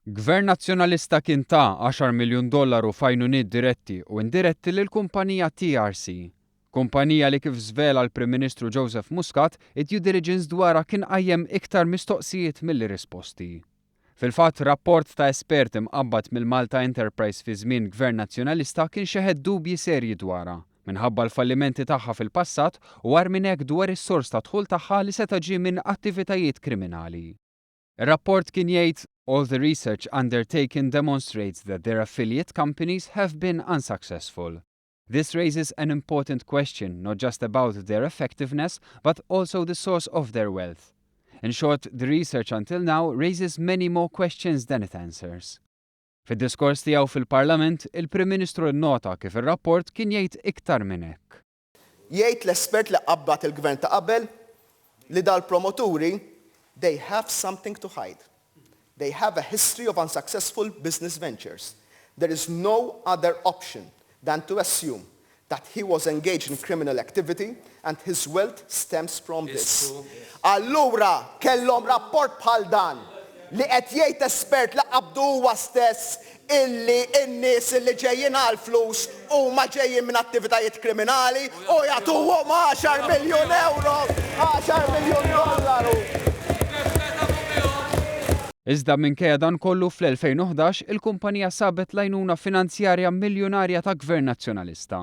Gvern Nazzjonalista kien ta għaxar miljun dollaru f'għajnuniet diretti u indiretti lill-kumpanija TRC. Kumpanija li kif żvela l-Prim Ministru Joseph Muscat, id-due diligence dwarha kien qajjem iktar mistoqsijiet milli risposti. Fil-fatt, rapport ta' espert imqabbad mill-Malta Enterprise fi żmien Gvern Nazzjonalista kien xeħet dubji serji dwarha, minħabba l-fallimenti tagħha fil-passat u agħar minn hekk dwar is-sors ta' dħul tagħha li seta' ġie minn attivitajiet kriminali. Ir-rapport kien jgħid, All the research undertaken demonstrates that their affiliate companies have been unsuccessful. This raises an important question not just about their effectiveness but also the source of their wealth. In short, the research until now raises many more questions than it answers. Fid-diskors tiegħu fil-Parlament, il-Prim Ministru nnota kif ir-rapport kien jgħid iktar minn hekk. Jgħid l-espert li qabbad il-gvern ta' qabel li dal-promoturi they have something to hide. They have a history of unsuccessful business ventures. There is no other option than to assume that he was engaged in criminal activity and his wealth stems from this. Allura kellhom rapport bħal dan li qed jgħid espert li qabdu huwa stess illi n-nies illi ġejjin għall-flus huma ġejjin minn attivitajiet kriminali u jagħtuhom għaxar miljun ewro, għaxar miljun dollaru. Iżda minkejja dan kollu fl-2011 il-kumpanija sabet l-għajnuna finanzjarja miljunarja ta' Gvern Nazzjonalista.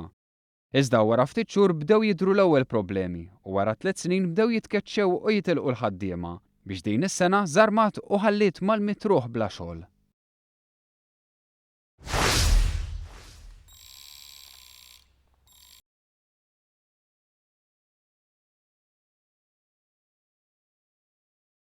Iżda wara ftit xhur bdew jidhru l-ewwel problemi u wara tliet snin bdew jitkeċċew u jitilqu l-ħaddiema biex din is-sena żarmat u ħalliet mal-mitt ruħ bla xogħol.